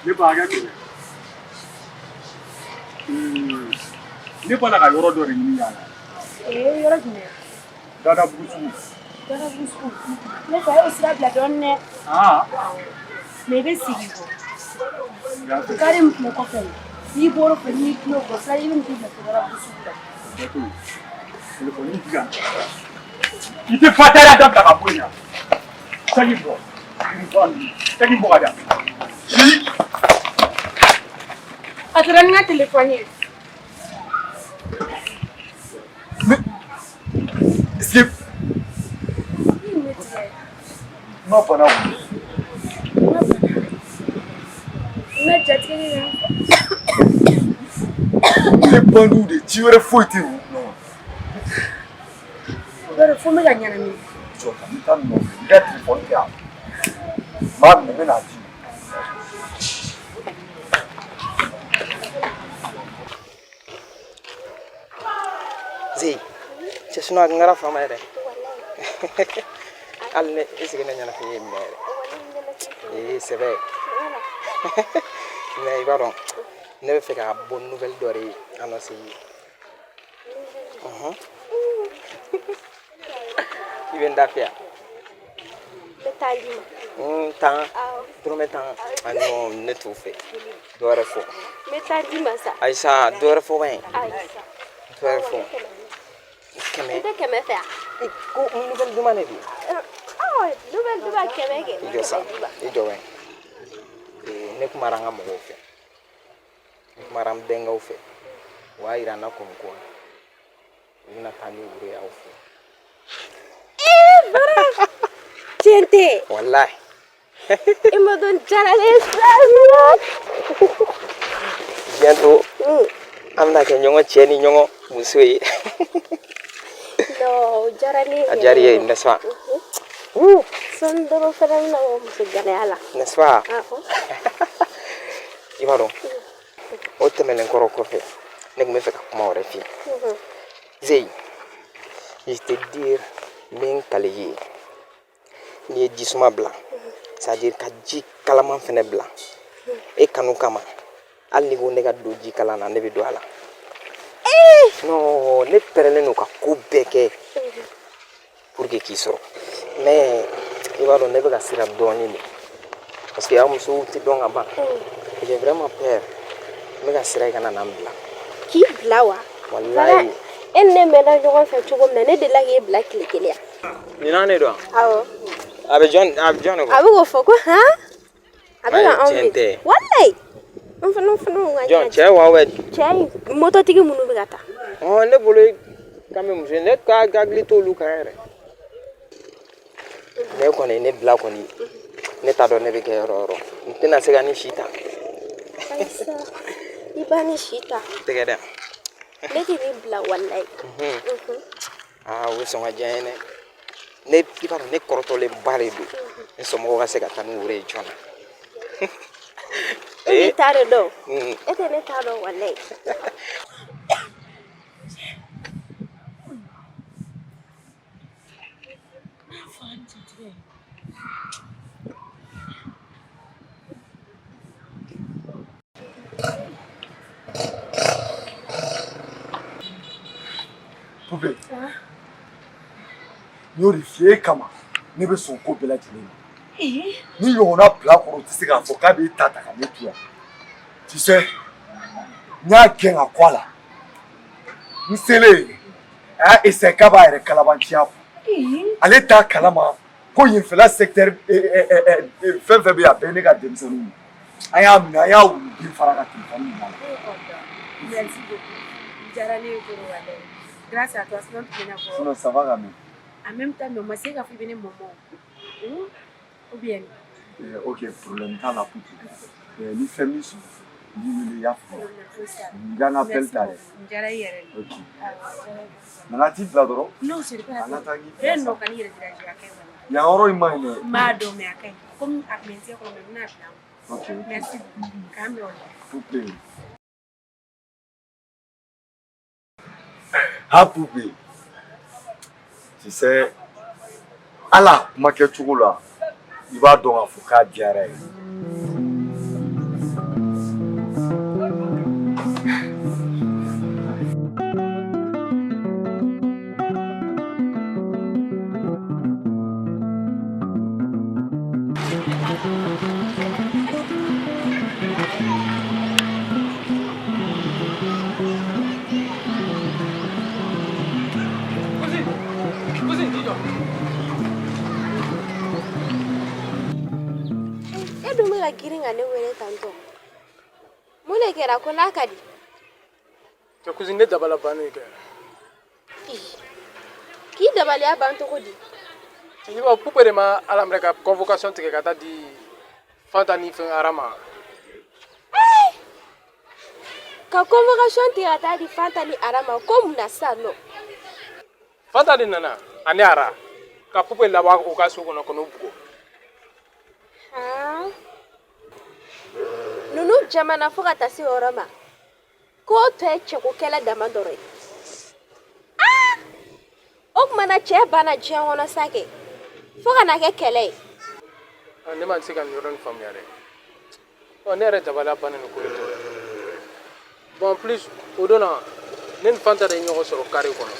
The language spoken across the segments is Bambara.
Ne ba hakɛ to dɛ. Ne b'a la ka yɔrɔ dɔ de ɲini yan. Ee, yɔrɔ jumɛn? Dadabugu sugu. Dadabugu sugu. Ne fa y'o sira bila dɔɔnin dɛ. Aa. Mais i bɛ segin kɔ. Kari min filɛ kɔfɛ nin, n'i bɔr'o fɛ n'i tulo kɔ sira i bɛ t'i bila Dadabugu sugu la. Telefɔni di yan. I tɛ fataya dabila ka bɔ yen yan. Saki bɔ. Saki bɔ ka di yan. A taara ni n ka telefɔni ye. Est-ce que ma bana Ne jatigɛ de ne bandiw de ci wɛrɛ foyi tɛ yen nɔ. Yɔrɔ fo n bɛ ka ɲɛnamini. Jɔ ka n ta nɔfɛ n ka telefɔni di yan. N b'a minɛ n bɛ n'a d'i ma. Zeyi cɛ sinɔn a kun kɛra fama ye dɛ hali ne e sigi ne ɲɛnafin ye minɛ yɛrɛ ee sɛbɛ mais i b'a dɔn ne bɛ fɛ ka bonne nouvelle dɔ de annoncer i ye i bɛ n da fɛ yan bɛ taa d'i ma. Tan dɔrɔmɛ 10. Ah non, ne t'o fɛ, dɔ wɛrɛ fɔ. N bɛ taa d'i ma sa. Ayi sa, dɔ wɛrɛ fɔ ka ɲi. Ayi sa. Dɔ wɛrɛ fɔ. 100. I tɛ 100 fɛ yan? Ko nouvelle duman de don. Awɔ, nouvelle duman 100 kɛ. I jɔ sa, i jɔ bani. Ne kumara an ka mɔgɔw fɛ, n kumara n bɛnkɛw fɛ, u y'a yira n na comme quoi u bɛna taa ni woro ye aw fɛ. Ee Bara, tiɲɛ tɛ. Walayi. I ma dɔn diyara ne ye sa. Bientôt an bɛna kɛ ɲɔgɔn cɛ ni ɲɔgɔn muso ye. Non, o diyara ne ye. A diyara i ye, n'est-ce pas? Sɔɔni dɔrɔn fana bɛna bɔ muso ganaya la. N'est-ce pas? Awɔ. I b'a dɔn, o tɛmɛnen kɔrɔ kɔfɛ, ne tun bɛ fɛ ka kuma wɛrɛ f'i ye. Zeyi, je te dire, n bɛ n kali i ye, n'i ye jisuma bila, c'est à dire ka ji kalaman fɛnɛ bila e kanu kama, hali n'i ko ne ka don ji kalan na, ne bɛ don a la. Non, ne pɛrɛlen don ka ko bɛɛ kɛ pour que k'i sɔrɔ, mais i b'a dɔn, ne bɛ ka siran dɔɔnin de, parce que aw musow tɛ dɔn ka ban. J'ai vraiment peur, n bɛ ka siran i kana na n bila. K'i bila wa? Walayi. E ni ne mɛnna ɲɔgɔn fɛ cogo min na, ne delila k'e bila tile kelen yan. Ɲinan de don. Awɔ. A bɛ jɔn, a bɛ jɔn de kɔ? A bɛ k'o fɔ ko han, a bɛ ka anw Tiɲɛ tɛ. Walayi, n fana ka Jɔn, cɛ wa bɛ? Cɛ in, mototigi minnu bɛ ka taa. Ɔ, ne bolo kan bɛ muso ye, ne ka hakili t'olu kan yɛrɛ. Ne kɔni, ne bila kɔni, ne t'a dɔn ne bɛ kɛ yɔrɔ o yɔrɔ, n tɛna se ka ni si ta. Ayi sa, i b'a ni si ta. Tɛgɛ dɛ. Ne tɛ n'i bila walayi. Aa, o bɛ sɔn ka diya n ye dɛ. Ne, i b'a dɔn, ne kɔrɔtɔlenba de don, ne somɔgɔw ka se ka taa ni woro ye joona. E b'i ta de dɔn, e tɛ ne ta dɔn walayi. Poupée, n y'o de f'i ye, e kama ne bɛ sɔn ko bɛɛ lajɛlen ma. Ni ɲɔgɔnna bilakoro tɛ se k'a fɔ k'a b'e ta ta ka ne to yan. Tu sais, n y'a gɛn ka kɔ a la. N selen, a y'a essayé k'a b'a yɛrɛ kalabanciya kun. Ale t'a kalama ko yenfɛla secteur fɛn fɛn bɛ yen, a bɛɛ ye ne ka denmisɛnninw ye. An y'a minɛ, an y'a wuluden fara ka téléphone minɛ a la. Merci beaucoup. Diyara ne ye trop walayi. Grâce à toi, sinon tun bɛna fɔ. Sinon ça va quand même. En même temps, mais o ma se k'a fɔ i bɛ ne mɔmɔ o. Ou bien? Ok, problème t'a la, Pupe. Ni fɛn min sɔrɔ, n b'i wele, i y'a faamu? N ka n appel ta dɛ. N diyara i yɛrɛ de. Ok. Nana t'i bila dɔrɔn. Non, c'est pas An ka taa k'i la bila peine. sa. Non, kan'i yɛrɛ déranger, a ka ɲi vraiment. Yan yɔrɔ in man ɲi dɛ. N b'a dɔn, mais a ka ɲi. Comme a tun bɛ n tɛgɛ kɔnɔ, mais n bɛna bila n kun. Ok, ok. Merci beaucoup. K'an bɛn o la. Pupe. Ha Pupe. Tu sais, ala kuma kɛcogo la, i b'a dɔn k'a fɔ k'a diyara ye. Cousine, jɔ. E dun bɛ ka girin ka ne wele tantɔ, mun de kɛra ko n'a ka di? Cɛ, cousine, ne dabala bannen kɛ. K'i dabaliya ban cogo di? I b'a Pupe de ma ala minɛ ka convocation tigɛ ka taa di Fanta ni fɛn Ara ma. Ka convocation tigɛ ka taa di Fanta ni Ara ma, ko mun na sisan nɔ? Fanta de nana ani Ara ka Pupe labɔ u ka so kɔnɔ ka n'u bugɔ. Han, ninnu jamana fo ka taa se o yɔrɔ ma k'o tɔ ye cɛko kɛlɛ dama dɔrɔn ye. Aa, o tuma na cɛ banna diɲɛ kɔnɔ sa kɛ fo ka na kɛ kɛlɛ ye. Ne ma se ka nin yɔrɔ nin faamuya dɛ. Ɔ, ne yɛrɛ dabaliya bannen nin ko in tɔ ye. Bon, en plus, o don na, ne ni Fanta de ye ɲɔgɔn sɔrɔ carré kɔnɔ.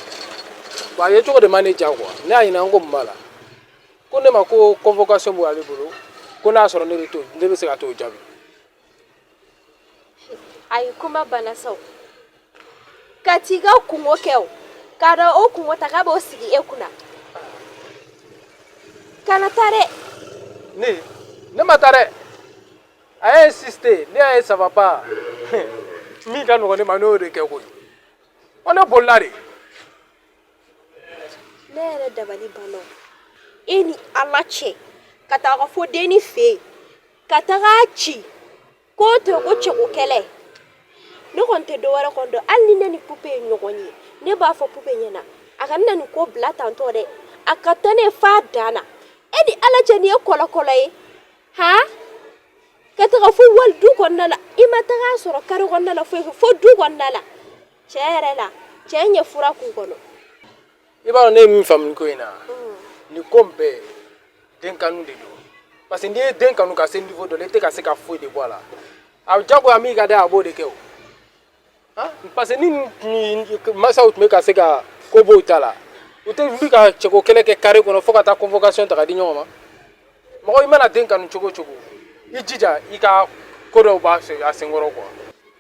Bon, a ye cogo de ma ne diya quoi. Ne y'a ɲininka n ko mun b'a la, ko ne ma ko convocation b'ale bolo, ko n'a y'a sɔrɔ ne bɛ to, ne bɛ se ka t'o jaabi. Ayi, kuma banna sa. O ka t'i ka kungo kɛ, o k'a dɔn o kungo ta k'a b'o sigi e kunna, kana taa dɛ. Ne ma taa dɛ. A y'a insisté, ne y'a ye ça va pas. Min ka nɔgɔn ne ma, ne y'o de kɛ koyi. Ɔ, ne bolila de. Ne yɛrɛ dabali banna o. E ni Ala cɛ, ka taga fo denni fɛ yen ka taga ci k'o to yen ko cɛko kɛlɛ. Ne kɔni tɛ dɔ wɛrɛ kɔni dɔn. Hali ni ne ni Pupe ye ɲɔgɔn ye, ne b'a fɔ Pupe ɲɛna a kana na nin ko bila tantɔ dɛ, a ka taa ne f'a dan na. E ni Ala cɛ, nin ye kɔlɔkɔlɔ ye han, ka taga fo wali du kɔnɔna la. I ma taga sɔrɔ carré kɔnɔna la foyi, fo du kɔnɔna la. Cɛ yɛrɛ la, cɛ ɲɛ fura k'u kɔnɔ. I b'a dɔn ne ye min faamu nin ko in na, nin ko in bɛɛ den kanu de don, parce que n'i ye den kanu ka se niveau dɔ la, i tɛ ka se ka foyi de bɔ a la. A jagoya min ka d'a ye, a b'o de kɛ o. Han, parce que ni masaw tun bɛ ka se ka ko b'o ta la, u tɛ wuli ka cɛko kɛlɛ kɛ carré kɔnɔ fo ka taa convocation ta ka di ɲɔgɔn ma. Mɔgɔ, i mana den kanu cogo o cogo, i jija i ka ko dɔw b'a a senkɔrɔ quoi.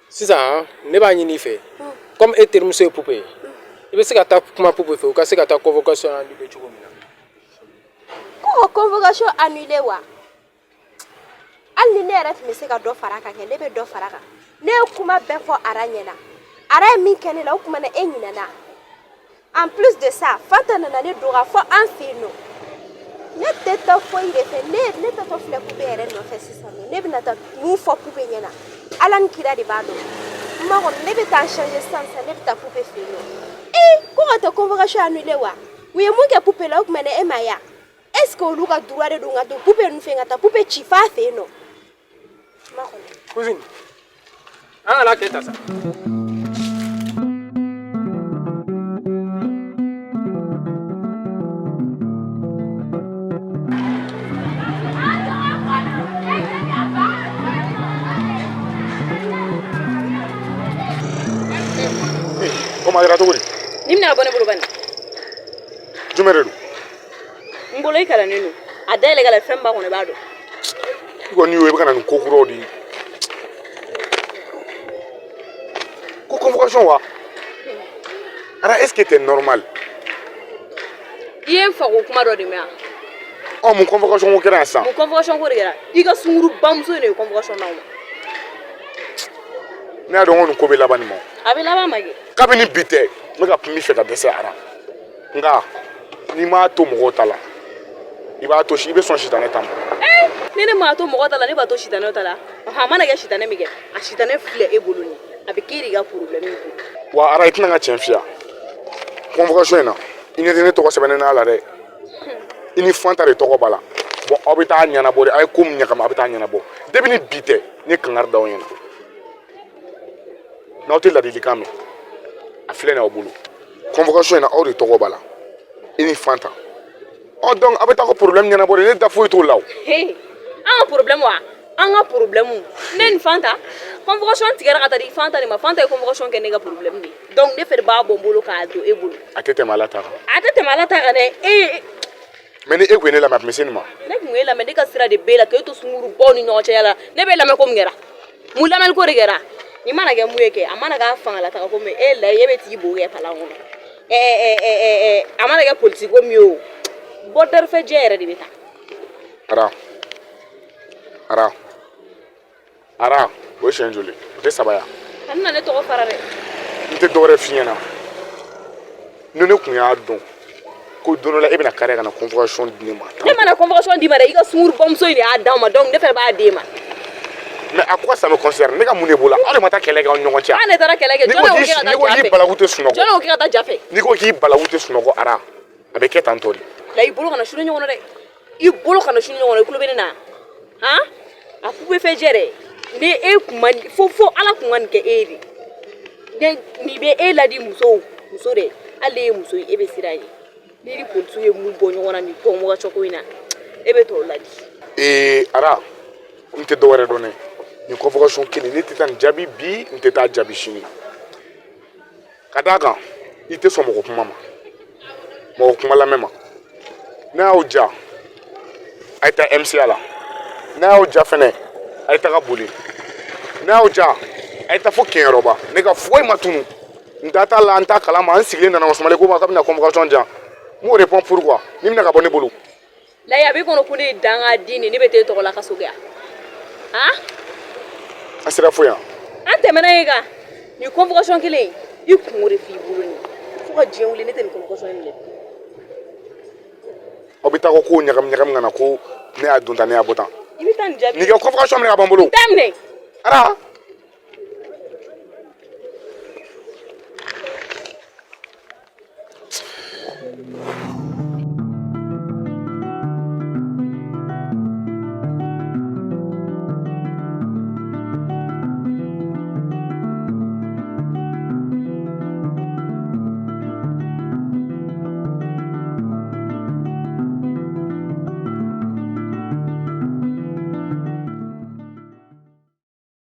Sisan ne b'a ɲini i fɛ, comme e terimuso ye Pupe ye, i bɛ se ka taa kuma Pupe fɛ, u ka se ka taa convocation annuler cogo min na. Ko ka convocation annuler wa? Hali ni ne yɛrɛ tun bɛ se ka dɔ fara a kan kɛ, ne bɛ dɔ fara a kan. Ne ye kuma bɛɛ fɔ Ara ɲɛna, Ara ye min kɛ ne la, o tuma na e ɲinɛna. En plus de ça, Fanta nana ne dɔgɔya fɔ an fɛ yen nɔ. Ne tɛ taa foyi de fɛ. Ne tatɔ filɛ Pupe yɛrɛ nɔfɛ sisan nɔ. Ne bɛna taa mun fɔ Pupe ɲɛna, Ala ni kira de b'a dɔn. N ma kɔnɔ, ne bɛ taa changer sisan sisan, ne bɛ taa Pupe fɛ yen nɔ. Ee, ko ka taa convocation annuler wa? U ye mun kɛ Pupe la, o tuma na e ma ya? Est ce que olu ka droit de don ka don Pupe ninnu fɛ yen, ka taa Pupe ci f'a fɛ yen nɔ? N ma kɔnɔ. Cousine, an kana kɛ ta sa. Komi a kɛra cogo di? Ni bɛna bɔ ne bolo bani. Jumɛn de don? N bolo, i kalannen don, a dayɛlɛ ka la, fɛn b'a kɔnɔ, i b'a dɔn. I kɔni y'o ye, i bɛ ka na nin ko kuraw de ye. Ko convocation wa? Ara, est ce que t'es normal? I ye n fago kuma dɔ de mɛn yan. Ɔ, mun convocation ko kɛra yan sisan? Mun convocation ko de kɛra? I ka sunkuru bamuso in de ye convocation d'aw ma. Ne y'a dɔn ko nin ko bɛ laban nin ma. A bɛ laban ma kɛ. Kabini bi tɛ, n bɛ ka kuma i fɛ ka dɛsɛ, Ara. Nka N'i m'a to mɔgɔw ta la, i b'a to, i bɛ sɔn sitanɛ ta ma. Ni ne m'a to mɔgɔ ta la, ne b'a to sitanɛ ta la. A mana kɛ sitanɛ min kɛ, a sitanɛ filɛ e bolo nin, a bɛ k'e de ka problème ye. Wa Ara, i tɛna n ka tiɲɛ f'i ye. Convocation in na, i ɲɛ tɛ ne tɔgɔ sɛbɛnnen n'a la dɛ. I ni Fanta de tɔgɔ b'a la. Bon, aw bɛ taa ɲɛnabɔ de. A ye ko min ɲagami, a bɛ taa ɲɛnabɔ. Depuis ni bi tɛ, ne ye kangari da aw ɲɛna. N'aw tɛ ladilikan mɛn, a filɛ nin y'aw bolo. Convocation in na, aw de tɔgɔ b'a la, i ni Fanta. Ɔ, donc aw bɛ taa ko problème ɲɛnabɔ de, ne da foyi t'o la o. Hey, an ka problème wa? An ka problème, ne ni Fanta, convocation tigɛra ka taa di Fanta de ma. Fanta ye convocation kɛ ne ka problème de ye, donc ne fɛnɛ b'a bɔ n bolo k'a don e bolo. A tɛ tɛmɛ Ala ta kan. A tɛ tɛmɛ Ala ta kan dɛ, e. Mais ni e kun ye ne lamɛn, a tun bɛ se nin ma. Ne kun ye lamɛn, ne ka sira de b'e la k'e to sunkurubaw ni ɲɔgɔn cɛya la. Ne b'e lamɛn ko min kɛra, mun lamɛnni ko de kɛra? Nin mana kɛ mun ye kɛ, a mana k'a fanga la taga ko min, e la e bɛ t'i bo kɛ palan kɔnɔ. Ɛ ɛ ɛ ɛ, a mana kɛ politiki ko min ye, o bɔ darifɛ jɛ yɛrɛ de bɛ taa. Ara, Ara, Ara, o ye siɲɛ joli? O tɛ saba ya? A na ne tɔgɔ fara dɛ. N tɛ dɔwɛrɛ f'i ɲɛna. Ni ne kun y'a dɔn ko don dɔ la e bɛna kariya ka na convocation di ne ma. Ne mana convocation d'i ma dɛ, i ka sunkurubamuso in de y'a d'aw ma, donc ne fɛnɛ b'a d'e ma. Mais à quoi ça me concerne? Ne ka mun de b'o la? Aw de ma taa kɛlɛ kɛ aw ni ɲɔgɔn cɛ. An de taara kɛlɛ kɛ. N'i Jɔn ko de ko k'i k'e ka n'i ko taa ja k'i fɛ? balawu tɛ sunɔgɔ. Jɔn de ko k'e ka taa ja fɛ? N'i ko k'i balawu tɛ sunɔgɔ, Ara, a bɛ kɛ tan tɔ de. La, i bolo kana sunu ɲɔgɔn na dɛ, i bolo kana sunu ɲɔgɔn na. I tulo bɛ ne na han? A ku bɛ fɛn jɛ dɛ. Ni e kun ma fo Ala kun ka nin kɛ e ye de, ne nin bɛ e ladi. Musow, muso dɛ, hali e ye muso ye, e bɛ siran ye. N'i ni polisiw ye mun bɔ ɲɔgɔn na nin convocation ko in na, e bɛ tɔw ladi. Ee Ara, n tɛ dɔwɛrɛ dɔn dɛ. Nin convocation kelen, ne tɛ taa nin jaabi bi, n tɛ taa jaabi sini. Ka d'a kan, i tɛ sɔn mɔgɔ kuma ma, mɔgɔ kuma lamɛn ma. N'a y'aw ja, a ye taa MCA la. N'a y'aw ja fɛnɛ, a ye taga boli. N'a y'aw ja, a ye taa fo Kɛɲɛrɔba. Ne ka foyi ma tunu. N da t'a la, n t'a kalama. N sigilen nana sumalen ko ma k'a bɛna convocation di yan. N b'o répond pourquoi ni bɛna ka bɔ ne bolo. Layi, a b'i kɔnɔ ko ne ye dangaden de ye, ne bɛ t'e tɔgɔ la kaso kɛ yan han? An sera fo yan. An tɛmɛna yen kan. Nin convocation kelen, i kungo de f'i bolo nin, fo ka diɲɛ wuli, ne tɛ nin convocation in minɛ. Aw bɛ taa ko kow ɲagami ɲagami ka na ko ne y'a don tan, ne y'a bɔ tan. I bɛ taa nin jaabi. N'i ka convocation minɛ ka bɔ n bolo. N t'a minɛ. Ara.